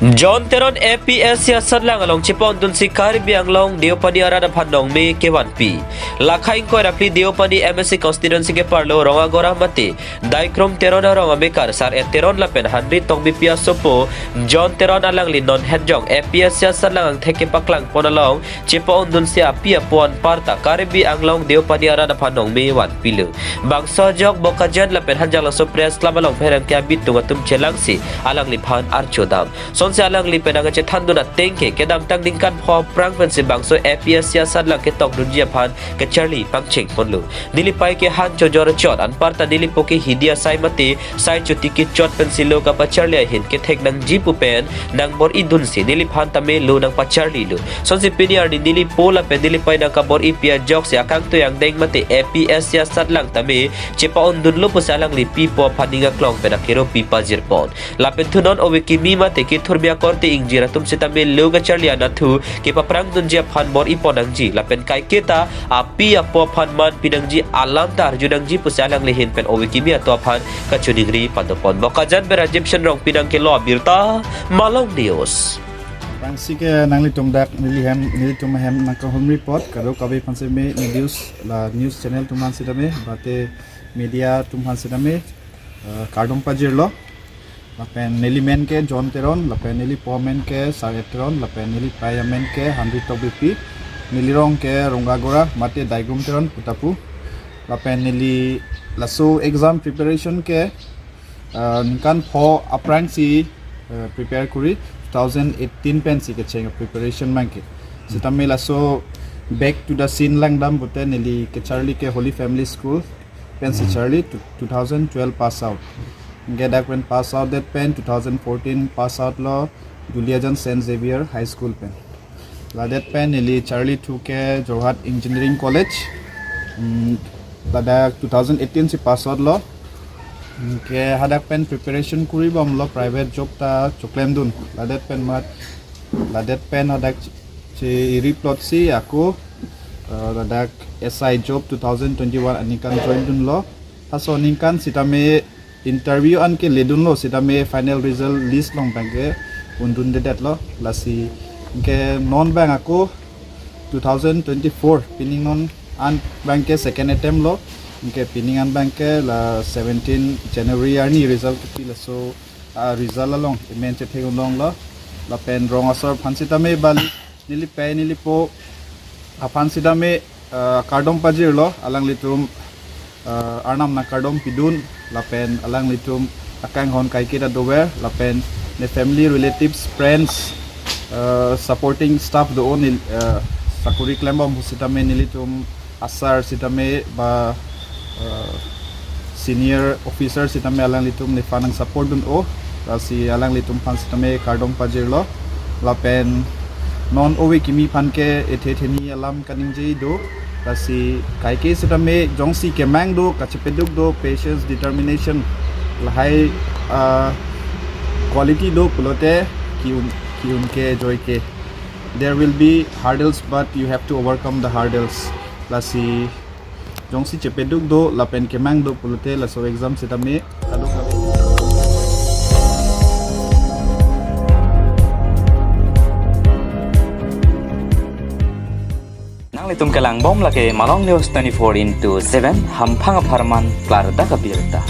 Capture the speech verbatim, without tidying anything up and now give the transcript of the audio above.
John Teron A P S C asatlang along chepa-undunsi Karbi Anglong Deopani arat aphan nongme kevanpi. Lakha ingkoi ra phli Deopani M A C constituency keparlo Rongagora mate Daikrom Teron arong amekar Sar-et Teron lapen Henry Tokbipi asopo John Teron alangli non Hetjong A P S C asatlang angthek kepaklangpon along chepa-undunsi api apo anparta Karbi Anglong Deopani arat aphan nongme vanpilo. Bangso ajok Bokajan lapen Hanjanglangso Press Club along pherangke abitung atum chelangsi alangliphan archodam. Sonsi alangli penang kachethandun ateng ke kedamtang ningkan pho aphrang pensi bangso A P S C asatlang ketokdunji aphan kacharli pangchengponlo. Neli pai ke han chojor chot anparta neli po ke hidi asai mate sai choti kechot pensi lo kapacharli ahin kethek nangji pu pen nangbor-idunsi neliphan tame lo nangpacharlilo. Sonsi pini arni neli po lapen neli pai nangkabor-ipi ajoksi akangtui angdeng mate A P S C asatlang tame chepa-undunlo pusi alangli pipo aphan ning aklong pen akero pipajirpon. Lapen thu non ove kimi mate kethurmi akorte ingjir atum sitame lo kacharli anatthu kepaphrangdunji aphan bor-ipon nangji lapen kaiketa api apo aphan manpi nangji alam ta arju nangji pusi alangli ahin pen ove kimi atum aphan kachiningri padopon. Bokajan pen Rajiv Shen Rongpi nangkelo abirta, Malong News. Aphrangsi ke nanglitum dak neli hem, nelitum hem nangkahumri apot kadokave aphan seme news, la news channel atum aphan sitame mate media atum aphan sitame, eh, kardom pajirlo. Lapen neli men ke John Teron, lapen neli po amen ke Sar-et Teron, lapen neli pai amen ke Henry Tokbipi, neli rong ke Rongagora mate Daikrom Teron pu ta pu. Lapen neli laso exam preparation ke, ah, ningkan pho aphrangsi, ah, prepare kori, two thousand eighteen pensi kecheng preparation abang ke. Sitame laso back to the scene langdam pute neli kecharli ke Holy Family School pensi charli, two, two thousand twelve pass out. Anke dak pen pass out det pen two thousand fourteen pass out lo Duliajan Saint Xavier High School pen. Ladet pen neli charlithu ke Jorhat Engineering College. Hmm, ladak two thousand eighteen si pass out lo. Anke hadak pen preparation kori bomlo private job ta choklemdun. Ladet pen mat, ladet pen hadak che-, chiri plotsi ako, eh, ladak S I job two thousand twenty-one aningkan join dunlo. Laso aningkan sitame interview an ke ledunlo sitame final result list along abang ke undundedetlo. Lasi anke non abang ako two thousand twenty-four pining non an abang ke second attempt lo. Anke pining an abang ke la seventeen January arni result kepi laso, ah, result along emen chethek unlonglo. Lapen rong asor aphan sitame bali neli pai neli po aphan sitame, ah, kardom pajirlo, alanglitum, ah, Arnam nangkardom pidun, lapen alanglitum akanghon kaiketa dover, lapen ne family, relatives, friends, ah, supporting staff do-o nel-, ah, sakori klembom sitame nelitum asar sitame ba, ah, senior officer sitame alanglitum nephan nangsupport dun-o, lasi alanglitum aphan sitame kardom pajirlo. Lapen non ove kimi aphan ke ethe theni alam kaningje do, lasi kaike sitame jongsi kemang do, kachepeduk do, patience, determination, lahai, ah, quality do pulote ki-un, ki-un ke joike. There will be hurdles, but you have to overcome the hurdles. Lasi jongsi chepeduk do lapen kemang do pulote laso exam sitame kadokave. Nanglitum kelangbom lake Malong News twenty-four into seven, hamphang apharman klardak abirta.